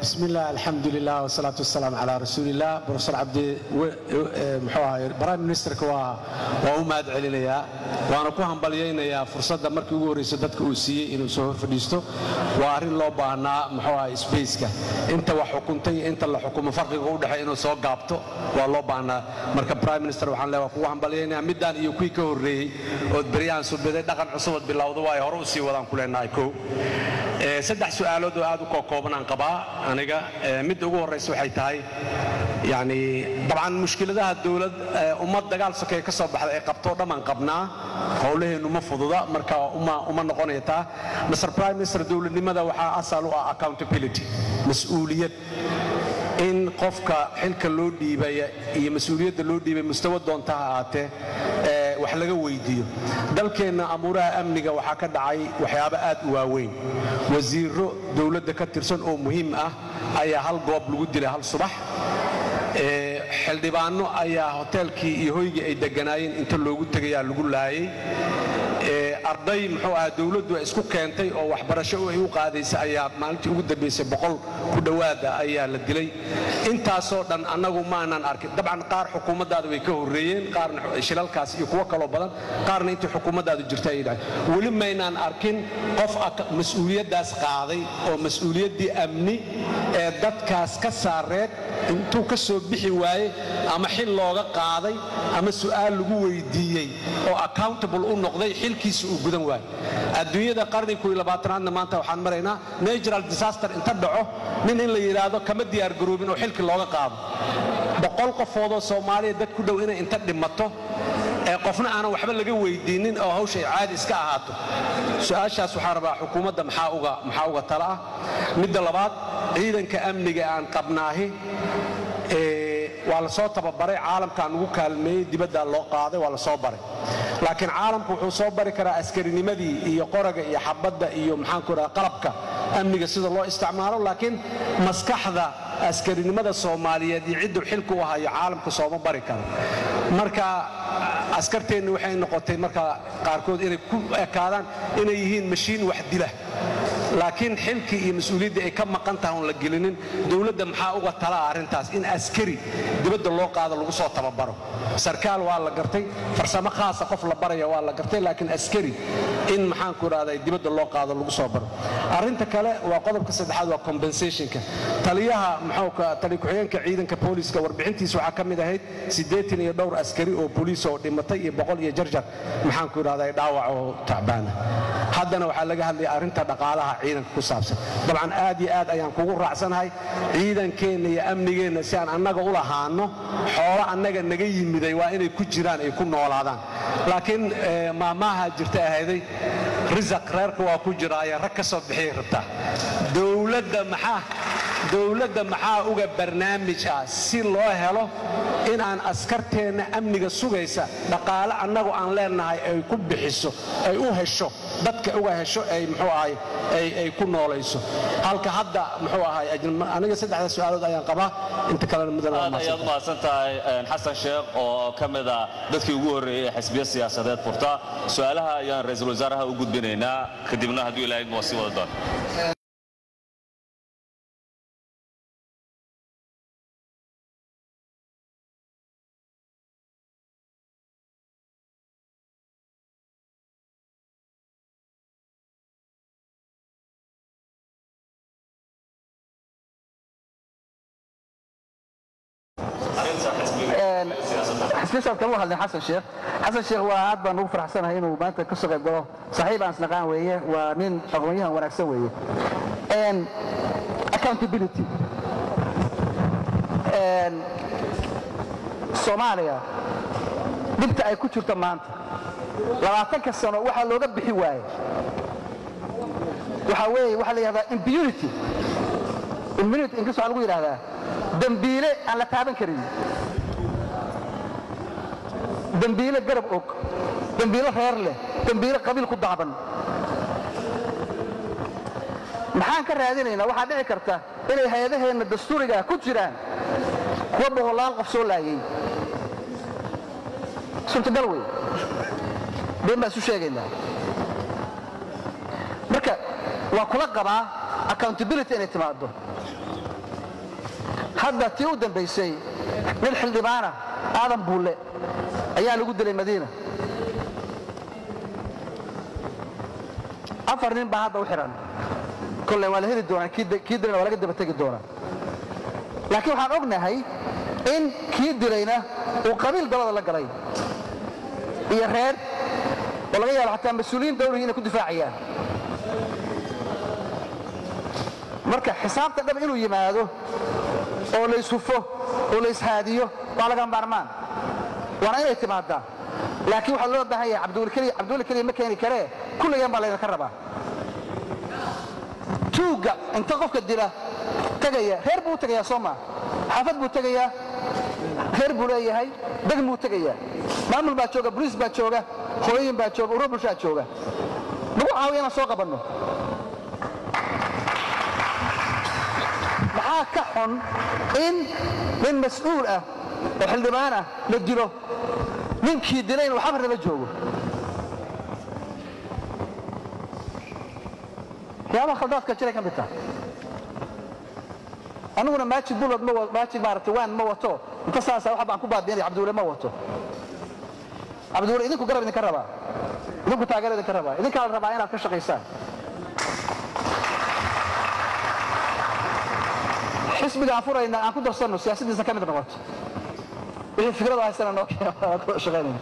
Bismi illah, alxamdulilah, wasalaatu wasalaamu calaa rasuuliillah. Professor Cabdi, muxuu ahay, prime ministerka waa u mahad celinayaa, waana ku hambalyaynayaa fursadda markii ugu horraysa dadka uu siiyey inuu soo hor fadhiisto. Waa arrin loo baahnaa, muxuu ahay, spaceka inta wax xukuntay iyo inta la xukumo farqiga u dhexeey inuu soo gaabto waa loo baahnaa. Marka prime minister waxaan leeyahay waa kugu hambalyaynayaa middaan iyo kuwii ka horreeyey ood beryahan subiday. Dhaqan cusubood bilowda waa ay hore u sii wadaan ku leenahay. Kow, saddex su'aalood oo aad u kookooban aan qabaa aniga. Midda ugu horraysa waxay tahay, yacni dabcan mushkiladaha dowlad ummad dagaal sokeeye ka soo baxda ay qabto dhammaan qabnaa, howlaheennu ma fududa. Marka uma noqonaya taa. Mr Prime Minister, dowladnimada waxaa asal u ah accountability, mas-uuliyad, in qofka xilka loo dhiibaya iyo mas-uuliyadda loo dhiibay mustawa doonta ha ahaatee wax laga weydiiyo. Dalkeenna amuuraha amniga waxaa ka dhacay waxyaabo aad u waaweyn. Wasiiro dowladda ka tirsan oo muhiim ah ayaa hal goob lagu dilay hal subax. Xildhibaano ayaa hoteelkii iyo hoygii ay deganaayeen inta loogu tegayaa lagu laayay. Arday, muxuu ahaa, dowladdu ay isku keentay oo waxbarasho ay u qaadaysa ayaa maalintii ugu dambaysay 100 ku dhowaada ayaa la dilay. Intaasoo dhan annagu maanan arkin. Dabcan qaar xukuumaddaada way ka horreeyeen, qaarna shilalkaas iyo kuwo kaloo badan, qaarna intii xukuumaddaadu jirta ay dhahay. Weli maynaan arkin qof mas-uuliyaddaas qaaday oo mas-uuliyaddii amni ee dadkaas ka saareed intuu ka soo bixi waayey ama xil looga qaaday ama su'aal lagu weydiiyey oo accountable u noqday xilkiisa uu gudan waayo. Adduunyada qarni 21aadna maanta waxaan maraynaa natural disaster inta dhaco nin in la yidhaahdo kama diyaar garoobin oo xilki looga qaado. 100 qofoodoo Soomaaliya dad ku dhow inay inta dhimato ee qofna aanan waxba laga weydiinin oo hawsha ay caadi iska ahaato. Su-aashaas waxaan rabaa xukuumadda maxaa uga tala ah? Midda labaad, ciidanka amniga aan qabnaahi waa la soo tababaray, caalamkaa nugu kaalmeeyey, dibaddaa loo qaaday, waa la soo baray. Laakiin caalamku wuxuu soo bari karaa askarinimadii iyo qoraga iyo xabadda iyo maxaanku dhaha qalabka amniga sida loo isticmaalo, laakiin maskaxda askarinimada Soomaaliyeed iyo cidduu xilku u hayo caalamka sooma bari karo. Marka askarteenni waxay noqotay marka qaarkood inay ku ekaadaan inay yihiin mashiin wax dila, laakiin xilkii iyo mas-uuliyaddii ay ka maqan tahay oon la gelinin. Dowladda maxaa uga talaa arrintaas, in askari dibadda loo qaado lagu soo tababaro? Sarkaal waa la gartay, farsamo khaasa qof la baraya waa la gartay, laakiin askari in, maxaanku idhahday, dibadda loo qaado lagu soo baro. Arrinta kale waa qodobka saddexaad, waa compensationka. Taliyaha, muxuu, tali ku-xigeenka ciidanka booliiska warbixintiisa waxaa ka mid ahayd 80 iyo dhowr askari oo booliis oo dhimatay iyo 100 iyo jarjar, maxaanku idhahday, dhaawac oo tacbaana. Haddana waxaa laga hadlaya arrinta dhaqaalaha ciidanka ku saabsan. Dabcan aad iyo aad ayaan kugu raacsanahay, ciidankeenna iyo amnigeenna si aan annaga u lahaano xoolo annaga naga yimiday waa inay ku jiraan, ay ku noolaadaan. Laakiin maahmaaha jirta ahayday, risaq reerka waa ku jiraaye rag ka soo bixiyay rabtaa. Dowladda maxaa uga barnaamij ah si loo helo in aan askarteenna amniga sugaysa dhaqaale annagu aan leenahay ay ku bixiso, ay u hesho, dadka uga hesho, ay, muxuu ahay, ay ku noolayso halka hadda, muxuu ahay? Aniga saddexda su-aalood ayaan qabaa, inta kalena mudan. Aad ayaad umahadsan tahay, Xasan Sheekh, oo ka mid ah dadkii ugu horreeyey ee xisbiya siyaasadeed furta. Su-aalaha ayaan ra-iisul wasaaraha u gudbinaynaa, kadibna hadduu Ilahay waa sii wada doona. Xisbisaad kama hadlin Xasan Sheekh. Xasan Sheekh waa aad baan ugu faraxsanahay inuu maanta ka soo qayb galo. Saaxiib aan isnaqaan weeye, waa nin aqoon-yahan wanaagsan weeye. Accountability, Soomaaliya dhibta ay ku jirto maanta 20-ka sano waxaa looga bixi waaye waxaa weeye waxaa la yidhahdaa impunity. Impunity inkasta waxaa lagu yidhahdaa dembiile aan la taaban karin, dembiile garab og, dembiile reer leh, dembiile qabiil ku daaban. Maxaan ka raadinaynaa? Waxaa dhici karta inay hay-adaheenna dastuurigaa ku jiraan kuwa boqolaal qof soo laayay. Suurtagal wey, been baan isu sheegaynaa. Marka waa kula qabaa accountability inay timaado. Hadda tii u dambaysay nin xildhibaana Aadan Buulle ayaa lagu dilay Madiina. 4 nin baa hadda u xiran, kolley waa la heli doonaa, kii dilayna waa laga daba tegi doonaa. Laakiin waxaan ognahay in kii dilayna uu qabiil dabada la galay iyo reer, oo laga yaabo xataa mas-uuliyiin dawlihi inay ku difaacayaan. Marka xisaabta dhab inuu yimaado oo la ishufo oo la ishaadiyo waa laga maarmaan, waana inay timaadaa. Laakiin waxaa loo baahan yahay Cabdiweli keliya ma keeni karee, kulligeen baa laydinka rabaa. Tuugga inta qofka dila tagaya, reer buu u tagayaa soo maa, xaafad buu tagayaa, reer buu leeyahay, degm buu tagayaa, maamul baa jooga, boliis baa jooga, hooyooyin baa jooga, urur bulshaa jooga, nagu caawiya inaan soo qabanno. Maxaa ka xun in nin mas-uul ah oo xildhibaan ah la dilo, ninkii dilayna waxba nala joogo? Waxyaabaha khaldaadka jiray ka mid taha. Aniguna maajid bulad ma maajid maaragtay waan ma wato, inta saasa wax baan ku baabiinaya. Cabdiweli ma wato. Cabdiweli idinku garab idinka rabaa, idinku taageero idinka rabaa, idinkaa la rabaa inaad ka shaqaysaan. Xisbiga aan furayna aan ku darsanno, siyaasaddiisa ka mid noqoto, wixii fikrada haysana noo keena, waan kula shaqaynayna.